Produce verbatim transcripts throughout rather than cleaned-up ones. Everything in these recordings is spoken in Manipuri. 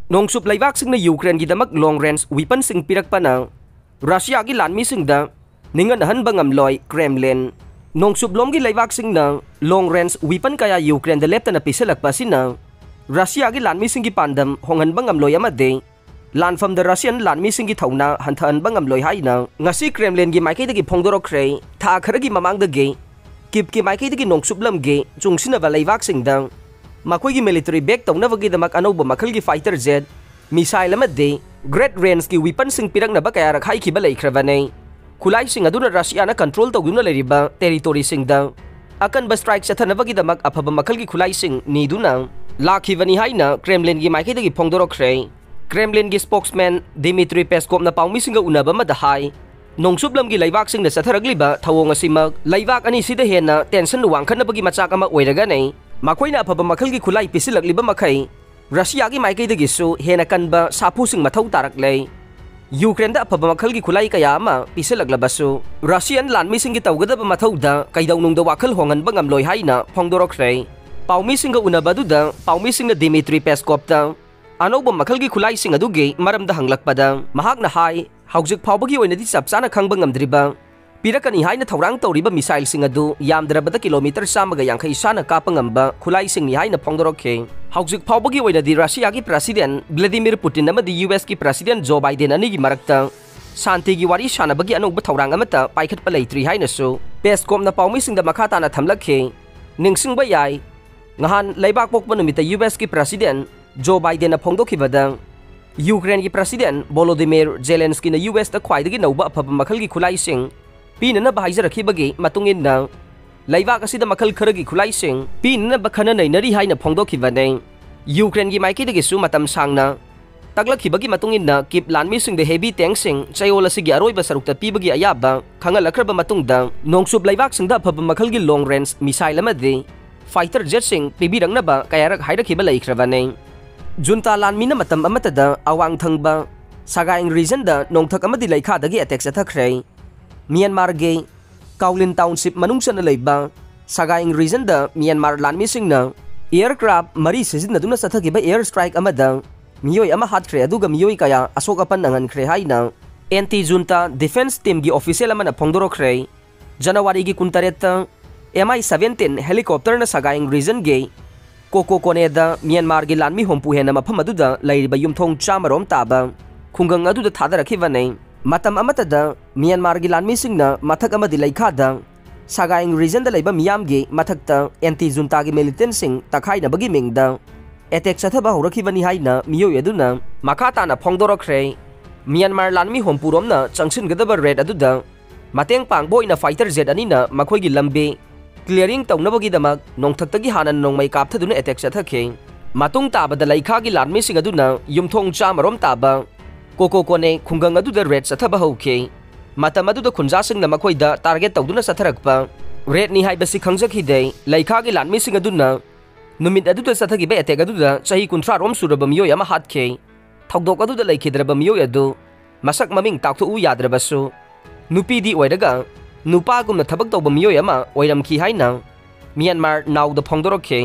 ꯅꯣꯡꯆꯨꯞ ꯂꯩꯕꯥꯛꯁꯤꯡꯅ ꯌꯨꯀ꯭ꯔꯦꯟꯒꯤꯗꯃꯛ long range weaponꯁꯤꯡ ꯄꯤꯔꯛꯄꯅ ꯔꯁꯤꯌꯥꯒꯤ ꯂꯥꯟꯃꯤꯁꯤꯡꯗ ꯅꯤꯡꯍꯟꯅꯍꯟꯕ ꯉꯝꯂꯣꯏ ꯀ꯭ꯔꯦꯝꯂꯤꯟ꯫ ꯅꯣꯡꯆꯨꯞꯂꯣꯝꯒꯤ ꯂꯩꯕꯥꯛꯁꯤꯡꯅ long range weapon ꯀꯌꯥ ꯌꯨꯀ꯭ꯔꯦꯟꯗ ꯂꯦꯞꯇꯅ ꯄꯤꯁꯤꯜꯂꯛꯄ ꯑꯁꯤꯅ ꯔꯁꯤꯌꯥꯒꯤ ꯂꯥꯟꯃꯤꯁꯤꯡꯒꯤ ꯄꯥꯟꯗꯝ ꯍꯣꯡꯍꯟꯕ ꯉꯝꯂꯣꯏ ꯑꯃꯗꯤ ꯂꯥꯟꯐꯝꯗ ꯔꯁꯤꯌꯥꯟ ꯂꯥꯟꯃꯤꯁꯤꯡꯒꯤ ꯊꯧꯅꯥ ꯍꯟꯊꯍꯟꯕ ꯉꯝꯂꯣꯏ ꯍꯥꯏꯅ ꯉꯁꯤ ꯀ꯭ꯔꯦꯝꯂꯤꯟꯒꯤ ꯃꯥꯏꯀꯩꯗꯒꯤ ꯐꯣꯡꯗꯣꯔꯛꯈ꯭ꯔꯦ꯫ ꯊꯥ ꯈꯔꯒꯤ ꯃꯃꯥꯡꯗꯒꯤ ꯀꯤꯞꯀꯤ ꯃꯥꯏꯀꯩꯗꯒꯤ ꯅꯣꯡꯆꯨꯞ ꯂꯝꯒꯤ ꯆꯨꯡꯁꯤꯟꯅꯕ ꯂꯩꯕꯥꯛꯁꯤꯡꯗ ꯃꯈꯣꯏꯒꯤ military back ꯇꯧꯅꯕꯒꯤꯗꯃꯛ ꯑꯅꯧꯕ ꯃꯈꯜꯒꯤ fighter jet, missile ꯑꯃꯗꯤ great rangeꯀꯤ weaponꯁꯤꯡ ꯄꯤꯔꯛꯅꯕ ꯀꯌꯥꯔꯛ ꯍꯥꯏꯈꯤꯕ ꯂꯩꯈ꯭ꯔꯕꯅꯤ꯫ ꯈꯨꯠꯂꯥꯏꯁꯤꯡ ꯑꯗꯨꯅ ꯔꯁꯤꯌꯥꯅ control ꯇꯧꯗꯨꯅ ꯂꯩꯔꯤꯕ territoryꯁꯤꯡꯗ ꯑꯀꯟꯕ strike ꯆꯠꯊꯅꯕꯒꯤꯗꯃꯛ ꯑꯐꯕ ꯃꯈꯜꯒꯤ ꯈꯨꯠꯂꯥꯏꯁꯤꯡ ꯅꯤꯗꯨꯅ ꯂꯥꯛꯈꯤꯕꯅꯤ ꯍꯥꯏꯅ ꯀ꯭ꯔꯦꯝꯂꯤꯟꯒꯤ ꯃꯥꯏꯀꯩꯗꯒꯤ ꯐꯣꯡꯗꯣꯔꯛꯈ꯭ꯔꯦ꯫ ꯀ꯭ꯔꯦꯝꯂꯤꯟꯒꯤ spokesman ꯗꯤꯃꯤꯇ꯭ꯔꯤ ꯄꯦꯁꯀꯣꯞꯅ ꯄꯥꯎꯃꯤꯁꯤꯡꯒ ꯎꯅꯕ ꯑꯃꯗ ꯍꯥꯏ, ꯅꯣꯡꯆꯨꯞ ꯂꯝꯒꯤ ꯂꯩꯕꯥꯛꯁꯤꯡꯅ ꯆꯠꯊꯔꯛꯂꯤꯕ ꯊꯧꯑꯣꯡ ꯑꯁꯤꯃꯛ ꯂꯩꯕꯥꯛ ꯑꯅꯤꯁꯤꯗ ꯍꯦꯟꯅ tension ꯋꯥꯡꯈꯠꯅꯕꯒꯤ ꯃꯆꯥꯛ ꯑꯃ ꯑꯣꯏꯔꯒꯅꯤ꯫ ꯃꯈꯣꯏꯅ ꯑꯐꯕ ꯃꯈꯜꯒꯤ ꯈꯨꯠꯂꯥꯏ ꯄꯤꯁꯤꯜꯂꯛꯂꯤꯕ ꯃꯈꯩ ꯔꯁꯤꯌꯥꯒꯤ ꯃꯥꯏꯀꯩꯗꯒꯤꯁꯨ ꯍꯦꯟꯅ ꯀꯟꯕ ꯁꯥꯐꯨꯁꯤꯡ ꯃꯊꯧ ꯇꯥꯔꯛꯂꯦ꯫ ꯌꯨꯀ꯭ꯔꯦꯟꯗ ꯑꯐꯕ ꯃꯈꯜꯒꯤ ꯈꯨꯠꯂꯥꯏ ꯀꯌꯥ ꯑꯃ ꯄꯤꯁꯤꯜꯂꯛꯂꯕꯁꯨ, ꯔꯁꯤꯌꯥꯟ ꯂꯥꯟꯃꯤꯁꯤꯡꯒꯤ ꯇꯧꯒꯗꯕ ꯃꯊꯧꯗ ꯀꯩꯗꯧꯅꯨꯡꯗ ꯋꯥꯈꯜ ꯍꯣꯡꯍꯟꯕ ꯉꯝꯂꯣꯏ ꯍꯥꯏꯅ ꯐꯣꯡꯗꯣꯔꯛꯈ꯭ꯔꯦ꯫ ꯄꯥꯎꯃꯤꯁꯤꯡꯒ ꯎꯅꯕ ꯑꯗꯨꯗ ꯄꯥꯎꯃꯤꯁꯤꯡꯅ ꯗꯤꯃꯤꯇ꯭ꯔꯤ ꯄꯦꯁꯀꯣꯞꯇ ꯑꯅꯧꯕ ꯃꯈꯜꯒꯤ ꯈꯨꯠꯂꯥꯏꯁꯤꯡ ꯑꯗꯨꯒꯤ ꯃꯔꯝꯗ ꯍꯪꯂꯛꯄꯗ, ꯃꯍꯥꯛꯅ ꯍꯥꯏ, "ꯍꯧꯖꯤꯛ ꯐꯥꯎꯕꯒꯤ ꯑꯣꯏꯅꯗꯤ ꯆꯞ ꯆꯥꯅ ꯈꯪꯕ ꯉꯝꯗ꯭ꯔꯤꯕ, ꯄꯤꯔꯛꯀꯅꯤ ꯍꯥꯏꯅ ꯊꯧꯔꯥꯡ ꯇꯧꯔꯤꯕ missileꯁꯤꯡ ꯑꯗꯨ ꯌꯥꯝꯗ꯭ꯔꯕꯗ kilometre ꯆꯥꯝꯃꯒ ꯌꯥꯡꯈꯩ ꯁꯥꯟꯅ ꯀꯥꯞꯄ ꯉꯝꯕ ꯈꯨꯠꯂꯥꯏꯁꯤꯡꯅꯤ" ꯍꯥꯏꯅ ꯐꯣꯡꯗꯣꯔꯛꯈꯤ꯫ ꯍꯧꯖꯤꯛ ꯐꯥꯎꯕꯒꯤ ꯑꯣꯏꯅꯗꯤ ꯔꯁꯤꯌꯥꯒꯤ president ꯚ꯭ꯂꯥꯗꯤꯃꯤꯔ ꯄꯨꯇꯤꯟ ꯑꯃꯗꯤ USꯀꯤ president ꯖꯣ ꯕꯥꯏꯗꯦꯟ ꯑꯅꯤꯒꯤ ꯃꯔꯛꯇ ꯁꯥꯟꯇꯤꯒꯤ ꯋꯥꯔꯤ ꯁꯥꯟꯅꯕꯒꯤ ꯑꯅꯧꯕ ꯊꯧꯔꯥꯡ ꯑꯃꯠꯇ ꯄꯥꯏꯈꯠꯄ ꯂꯩꯇ꯭ꯔꯤ ꯍꯥꯏꯅꯁꯨ ꯄꯦꯁꯀꯣꯞꯅ ꯄꯥꯎꯃꯤꯁꯤꯡꯗ ꯃꯈꯥ ꯇꯥꯅ ꯊꯝꯂꯛꯈꯤ꯫ ꯅꯤꯡꯁꯤꯡꯕ ꯌꯥꯏ, ꯉꯍꯥꯟ ꯂꯩꯕꯥꯛ ꯄꯣꯛꯄ ꯅꯨꯃꯤꯠꯇ USꯀꯤ president ꯖꯣ ꯕꯥꯏꯗꯦꯟꯅ ꯐꯣꯡꯗꯣꯛꯈꯤꯕꯗ, ꯌꯨꯀ꯭ꯔꯦꯟꯒꯤ president ꯚꯣꯂꯣꯗꯤꯃꯤꯔ ꯖꯦꯂꯦꯟꯁꯀꯤꯅ USꯇ ꯈ꯭ꯋꯥꯏꯗꯒꯤ ꯅꯧꯕ ꯑꯐꯕ ꯃꯈꯜꯒꯤ ꯈꯨꯠꯂꯥꯏꯁꯤꯡ ꯄꯤꯅꯅꯕ ꯍꯥꯏꯖꯔꯛꯈꯤꯕꯒꯤ ꯃꯇꯨꯡ ꯏꯟꯅ, ꯂꯩꯕꯥꯛ ꯑꯁꯤꯗ ꯃꯈꯜ ꯈꯔꯒꯤ ꯈꯨꯠꯂꯥꯏꯁꯤꯡ ꯄꯤꯅꯅꯕ ꯈꯟꯅ ꯅꯩꯅꯔꯤ ꯍꯥꯏꯅ ꯐꯣꯡꯗꯣꯛꯈꯤꯕꯅꯤ꯫ ꯌꯨꯀ꯭ꯔꯦꯟꯒꯤ ꯃꯥꯏꯀꯩꯗꯒꯤꯁꯨ ꯃꯇꯝ ꯁꯥꯡꯅ ꯇꯥꯛꯂꯛꯈꯤꯕꯒꯤ ꯃꯇꯨꯡ ꯏꯟꯅ, ꯀꯤꯞ ꯂꯥꯟꯃꯤꯁꯤꯡꯗ heavy tankꯁꯤꯡ ꯆꯌꯣꯜ ꯑꯁꯤꯒꯤ ꯑꯔꯣꯏꯕ ꯁꯔꯨꯛꯇ ꯄꯤꯕꯒꯤ ꯑꯌꯥꯕ ꯈꯪꯍꯜꯂꯛꯈ꯭ꯔꯕ ꯃꯇꯨꯡꯗ, ꯅꯣꯡꯆꯨꯞ ꯂꯩꯕꯥꯛꯁꯤꯡꯗ ꯑꯐꯕ ꯃꯈꯜꯒꯤ long range missile ꯑꯃꯗꯤ fighter jetꯁꯤꯡ ꯄꯤꯕꯤꯔꯛꯅꯕ ꯀꯌꯥꯔꯛ ꯍꯥꯏꯔꯛꯈꯤꯕ ꯂꯩꯈ꯭ꯔꯕꯅꯤ꯫ ꯖꯨꯟꯇꯥ ꯂꯥꯟꯃꯤꯅ ꯃꯇꯝ ꯑꯃꯠꯇꯗ ꯑꯋꯥꯡ ꯊꯪꯕ ꯁꯒꯥꯏꯡ regionꯗ ꯅꯣꯡꯊꯛ ꯑꯃꯗꯤ ꯂꯩꯈꯥꯗꯒꯤ attack ꯆꯠꯊꯈ꯭ꯔꯦ꯫ ꯃ꯭ꯌꯥꯟꯃꯥꯔꯒꯤ ꯀꯥꯎꯂꯤꯟ township ꯃꯅꯨꯡ ꯆꯟꯅ ꯂꯩꯕ ꯁꯒꯥꯏꯡ regionꯗ ꯃ꯭ꯌꯥꯟꯃꯥꯔ ꯂꯥꯟꯃꯤꯁꯤꯡꯅ aircraft ꯃꯔꯤ ꯁꯤꯖꯤꯟꯅꯗꯨꯅ ꯆꯠꯊꯈꯤꯕ air strike ꯑꯃꯗ ꯃꯤꯑꯣꯏ ꯑꯃ ꯍꯥꯠꯈ꯭ꯔꯦ, ꯑꯗꯨꯒ ꯃꯤꯑꯣꯏ ꯀꯌꯥ ꯑꯁꯣꯛ ꯑꯄꯟ ꯅꯪꯍꯟꯈ꯭ꯔꯦ ꯍꯥꯏꯅ ꯑꯦꯟꯇꯤ ꯖꯨꯟꯇꯥ ꯗꯤꯐꯦꯟꯁ ꯇꯤꯝꯒꯤ ꯑꯣꯐꯤꯁꯤꯌꯦꯜ ꯑꯃꯅ ꯐꯣꯡꯗꯣꯔꯛꯈ꯭ꯔꯦ꯫ ꯖꯅꯋꯥꯔꯤꯒꯤ ꯀꯨꯟꯇꯔꯦꯠꯇ ꯑꯦꯝ ꯑꯥꯏ ꯁꯚꯦꯟꯇꯤꯟ ꯍꯦꯂꯤꯀꯣꯞꯇꯔꯅ ꯁꯒꯥꯏꯡ ꯔꯤꯖꯟꯒꯤ ꯀꯣꯀꯣ ꯀꯣꯅꯦꯗ ꯃ꯭ꯌꯥꯟꯃꯥꯔꯒꯤ ꯂꯥꯟꯃꯤ ꯍꯨꯝꯐꯨ ꯍꯦꯟꯅ ꯃꯐꯝ ꯑꯗꯨꯗ ꯂꯩꯔꯤꯕ ꯌꯨꯝꯊꯣꯡ ꯆꯥꯝꯃꯔꯣꯝ ꯇꯥꯕ ꯈꯨꯡꯒꯪ ꯑꯗꯨꯗ ꯊꯥꯗꯔꯛꯈꯤꯕꯅꯤ꯫ ꯃꯇꯝ ꯑꯃꯠꯇꯗ ꯃ꯭ꯌꯥꯟꯃꯥꯔꯒꯤ ꯂꯥꯟꯃꯤꯁꯤꯡꯅ ꯃꯊꯛ ꯑꯃꯗꯤ ꯂꯩꯈꯥꯗ ꯁꯒꯥꯏꯡ ꯔꯤꯖꯟꯗ ꯂꯩꯕ ꯃꯤꯌꯥꯝꯒꯤ ꯃꯊꯛꯇ ꯑꯦꯟꯇꯤ ꯖꯨꯟꯇꯥꯒꯤ ꯃꯤꯂꯤꯇꯦꯟꯁꯤꯡ ꯇꯛꯈꯥꯏꯅꯕꯒꯤ ꯃꯤꯡꯗ ꯑꯦꯇꯦꯛ ꯆꯠꯊꯕ ꯍꯧꯔꯛꯈꯤꯕꯅꯤ ꯍꯥꯏꯅ ꯃꯤꯑꯣꯏ ꯑꯗꯨꯅ ꯃꯈꯥ ꯇꯥꯅ ꯐꯣꯡꯗꯣꯔꯛꯈ꯭ꯔꯦ꯫ ꯃ꯭ꯌꯥꯟꯃꯥꯔ ꯂꯥꯟꯃꯤ ꯍꯨꯝꯐꯨꯔꯣꯝꯅ ꯆꯪꯁꯤꯟꯒꯗꯕ ꯔꯦꯗ ꯑꯗꯨꯗ ꯃꯇꯦꯡ ꯄꯥꯡꯕ ꯑꯣꯏꯅ ꯐꯥꯏꯇꯔ ꯖꯦꯠ ꯑꯅꯤꯅ ꯃꯈꯣꯏꯒꯤ ꯂꯝꯕꯤ ꯀ꯭ꯂꯤꯌꯥꯔꯤꯡ ꯇꯧꯅꯕꯒꯤꯗꯃꯛ ꯅꯣꯡꯊꯛꯇꯒꯤ ꯍꯥꯟꯅ ꯅꯣꯡꯃꯩ ꯀꯥꯞꯊꯗꯨꯅ ꯑꯦꯇꯦꯛ ꯆꯠꯊꯈꯤ꯫ ꯃꯇꯨꯡ ꯇꯥꯕꯗ ꯂꯩꯈꯥꯒꯤ ꯂꯥꯟꯃꯤꯁꯤꯡ ꯑꯗꯨꯅ ꯌꯨꯝꯊꯣꯡ ꯆꯥꯝꯃꯔꯣꯝ ꯇꯥꯕ ꯀꯣꯀꯣ ꯀꯣꯅꯦ ꯈꯨꯡꯒꯪ ꯑꯗꯨꯗ ꯔꯦꯗ ꯆꯠꯊꯕ ꯍꯧꯈꯤ꯫ ꯃꯇꯝ ꯑꯗꯨꯗ ꯈꯨꯟꯖꯥꯁꯤꯡꯅ ꯃꯈꯣꯏꯗ ꯇꯥꯔꯒꯦꯠ ꯇꯧꯗꯨꯅ ꯆꯠꯊꯔꯛꯄ ꯔꯦꯗꯅꯤ ꯍꯥꯏꯕꯁꯤ ꯈꯪꯖꯈꯤꯗꯦ꯫ ꯂꯩꯈꯥꯒꯤ ꯂꯥꯟꯃꯤꯁꯤꯡ ꯑꯗꯨꯅ ꯅꯨꯃꯤꯠ ꯑꯗꯨꯗ ꯆꯠꯊꯈꯤꯕ ꯑꯦꯇꯦꯛ ꯑꯗꯨꯗ ꯆꯍꯤ ꯀꯨꯟꯊ꯭ꯔꯥ ꯔꯣꯝ ꯁꯨꯔꯕ ꯃꯤꯑꯣꯏ ꯑꯃ ꯍꯥꯠꯈꯤ꯫ ꯊꯧꯗꯣꯛ ꯑꯗꯨꯗ ꯂꯩꯈꯤꯗ꯭ꯔꯕ ꯃꯤꯑꯣꯏ ꯑꯗꯨ ꯃꯁꯛ ꯃꯃꯤꯡ ꯇꯥꯛꯊꯣꯛꯎ ꯌꯥꯗ꯭ꯔꯕꯁꯨ, ꯅꯨꯄꯤꯗꯤ ꯑꯣꯏꯔꯒ ꯅꯨꯄꯥꯒꯨꯝꯅ ꯊꯕꯛ ꯇꯧꯕ ꯃꯤꯑꯣꯏ ꯑꯃ ꯑꯣꯏꯔꯝꯈꯤ ꯍꯥꯏꯅ ꯃ꯭ꯌꯥꯟꯃꯥꯔ ꯅꯥꯎꯗ ꯐꯣꯡꯗꯣꯔꯛꯈꯤ꯫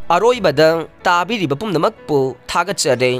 ꯑꯔꯣꯏꯕꯗ ꯇꯥꯕꯤꯔꯤꯕ ꯄꯨꯝꯅꯃꯛꯄꯨ ꯊꯥꯒꯠꯆꯔꯤ꯫